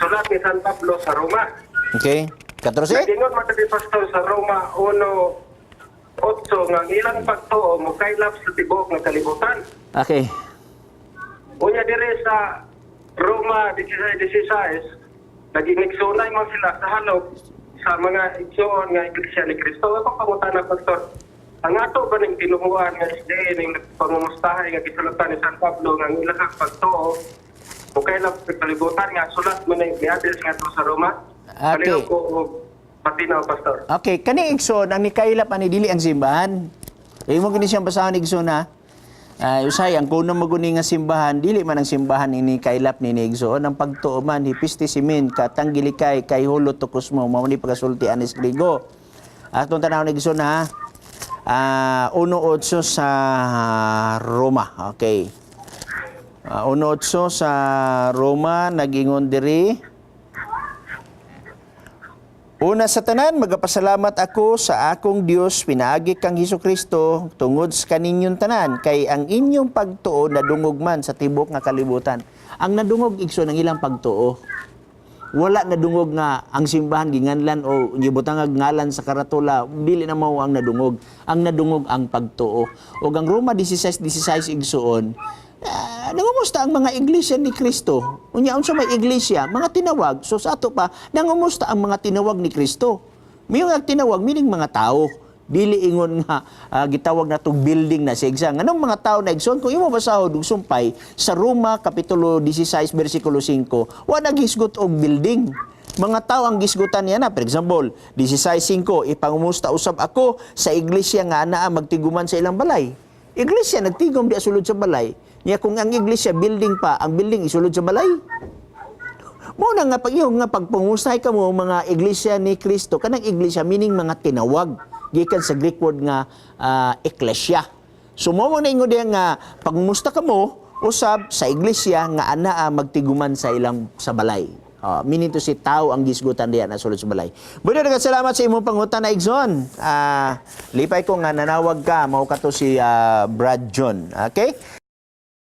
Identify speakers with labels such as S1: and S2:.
S1: Sulat ni San Pablo sa Roma.
S2: Okay. 14?
S1: Nagingon man ni Pastor sa Roma 1:8 nga ang ilang pagtuo mokaylap sa tibuok nga kalibutan.
S2: Okay.
S1: Unya dire sa Roma 16:16, naging igsoonay man sila sa halop sa mga igsoon nga Iglesia ni Cristo. Ako pangutana, Pastor, ang ato ba ning tinuhuan nga SDA ning pangumustahay nga gisulatan ni San Pablo nga ang ilang pagtuo mokaylap sa kalibutan nga sulat man ni giadres ngadto sa Roma?
S2: Okay.
S1: Palihog ko og patinaw, Pastor.
S2: Okay, kani igsoon ang nikaylap ani dili ang simbahan. Imo gini siyang basahon, igsoon, ha. Usahay ang kuno maguni nga simbahan, dili man ang simbahan ini kaylap ni igsoon. Ang pagtuo man hi pistis imin katanggilikay kay hulo to kosmo, mao ni pagasulti anis Griego. Atong tan-awon, igsoon, ha. 1:8 sa Roma. Okay. 1:8 sa Roma, nagingon diri: "Una sa tanan, magapasalamat ako sa akong Dios pinaagi kang Hesus Kristo tungod sa kaninyong tanan, kay ang inyong pagtuo nadungog man sa tibok nga kalibutan." Ang nadungog, igsoon, ang ilang pagtuo. Wala nadungog nga ang simbahan ginganlan o gibutangag ngalan sa karatula, dili na mao ang nadungog. Ang nadungog ang pagtuo. Ug ang Roma 16:16, igsoon, nangumusta ang mga iglesia ni Kristo. Unya unsa may iglesia? Mga tinawag. So sa ato pa, nangumusta ang mga tinawag ni Kristo. May nga tinawag meaning mga tao. Dili ingon nga gitawag na tong building na si Igsa. Nganong mga tao na, igsoon? Kung imo basahon og sumpay sa Roma kapitulo 16 bersikulo 5, wa nagisgot og building. Mga tao ang gisgutan niya na. For example, 16:5, "Ipangumusta usab ako sa iglesia nga anaa magtiguman sa ilang balay." Iglesia nagtigom di sulod sa balay. Niya kung ang iglesia building pa, ang building isulod sa balay. Mo na nga pag yung nga pagpangustay ka mo mga iglesia ni Kristo, kanang iglesia meaning mga tinawag gikan sa Greek word nga ekklesia. So mo na ingon diya nga pangumusta ka mo usab sa iglesia nga anaa magtiguman sa ilang sa balay. Meaning to si tao ang gisgutan diya na sulod sa balay. Bueno, daghang salamat sa imong pangutana, igsoon. Lipay ko nga nanawag ka, mao kato si Brad John. Okay?